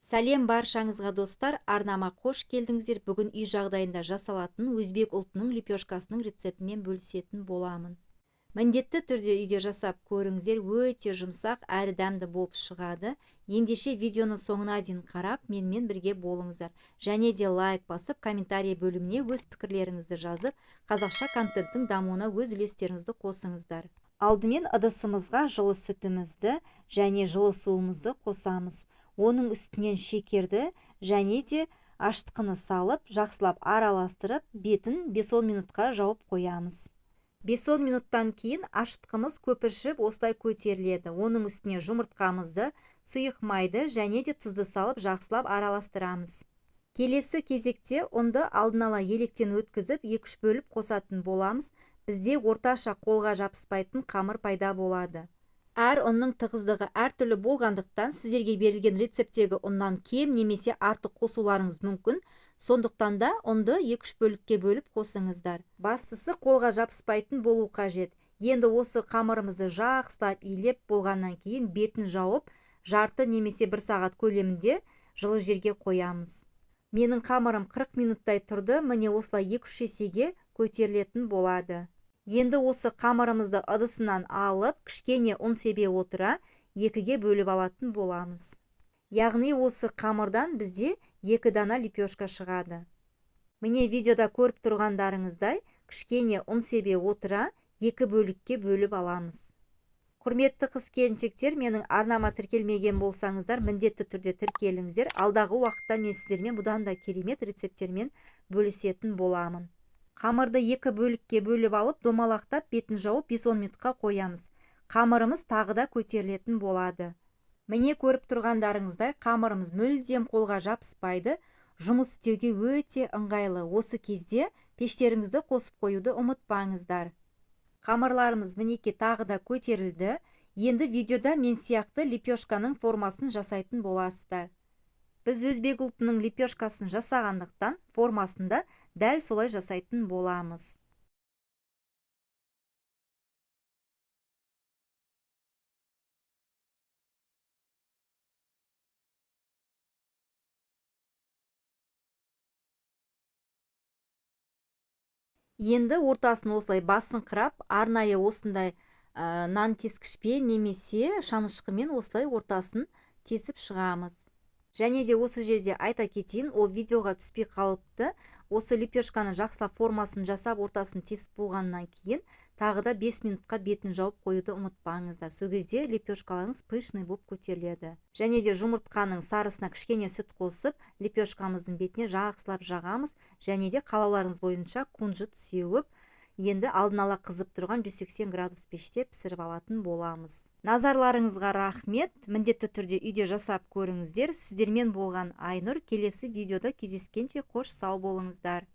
Сәлем баршаңызға, достар, арнама қош келдіңіздер. Бүгін үй жағдайында жасалатын өзбек ұлтының лепешкасының рецептімен бөлісетін боламын. Міндетті түрде үйде жасап көріңіздер, өте жұмсақ әрі дәмді болып шығады. Ендеше видеоны соңына дейін қарап, менімен бірге болыңыздар. Және де лайк басып, комментарий бөліміне өз пікірлеріңізді жазып, қазақша контенттің дамуына өз үлестеріңізді қосыңыздар. Алдымен ыдысымызға жылы сүтімізді және жылы суымызды қосамыз. Оның үстінен шекерді және де ашытқыны салып, жақсылап араластырып, бетін 5-10 минутқа жауып қоямыз. 5-10 минуттан кейін ашытқымыз көпіршіп осылай көтеріледі. Оның үстіне жұмыртқамызды, сұйық майды және де тұзды салып жақсылап араластырамыз. Келесі кезекте ұнды алдын ала електен өткізіп, 2-3 бөліп қосатын боламыз. Бізде орташа қолға жабыспайтын қамыр пайда болады. Әр ұнның тығыздығы әртүрлі болғандықтан сіздерге берілген рецепттегі ұннан кем немесе артық қосуларыңыз мүмкін. Сондықтан да ұнды 2-3 бөлікке бөліп қосыңыздар. Бастысы қолға жабыспайтын болу қажет. Енді осы қамырымызды жақсылап илеп болғаннан кейін бетін жауып, жарты немесе 1 сағат көлемінде жылы жерге қоямыз. Менің қамырым 40 минуттай тұрды, міне осылай 2-3 есеге көтерілетін болады. Енді осы қамырымызды ыдысынан алып, кішкене ұн себе отыра, 2-ге бөліп алатын боламыз. Яғни осы қамырдан бізде 2 дана лепешка шығады. Міне видеода көріп тұрғандарыңыздай, кішкене ұн себе отыра, 2 бөлікке бөліп аламыз. Құрметті қыз келіншектер, менің арнама тіркелмеген болсаңыздар, міндетті түрде тіркеліңіздер. Алдағы уақытта мен сіздермен бұдан да керемет рецепттермен бөлісетін боламын. Қамырды 2 бөлікке бөліп алып, домалақтап бетін жауып 5-10 минутқа қоямыз. Қамырымыз тағы да көтерілетін болады. Міне көріп тұрғандарыңыздай, қамырымыз мүлдем қолға жабыспайды, жұмыс істеуге өте ыңғайлы. Осы кезде пештеріңізді қосып қоюды ұмытпаңыздар. Қамырларымыз мінекей тағы да көтерілді. Енді видеода мен сияқты лепешканың формасын жасайтын боласыздар. Біз өзбек ұлтының лепешкасын жасағандықтан формасын да дәл солай жасайтын боламыз. Енді ортасын осылай басыңқырап, арнайы осындай нан тескішпен немесе шанышқымен осылай ортасын тесіп шығамыз. Және де осы жерде айта кетейін, ол видеоға түспей қалыпты. Осы лепешканы жақсылап формасын жасап, ортасын тесіп болғаннан кейін тағы да 5 минутқа бетін жауып қоюды ұмытпаңыздар. Сол кезде лепешкаларыңыз пышный болып көтеріледі. Және де жұмыртқаның сарысына кішкене сүт қосып, лепешкамыздың бетіне жақсылап жағамыз. Және де қалауларыңыз бойынша кунжут сеуіп, енді алдын ала қызып тұрған 180 градус пеште пісіріп алатын боламыз. Назарларыңызға рахмет. Міндетті түрде үйде жасап көріңіздер. Сіздермен болған Айнұр. Келесі видеода кездескенше қош сау болыңыздар.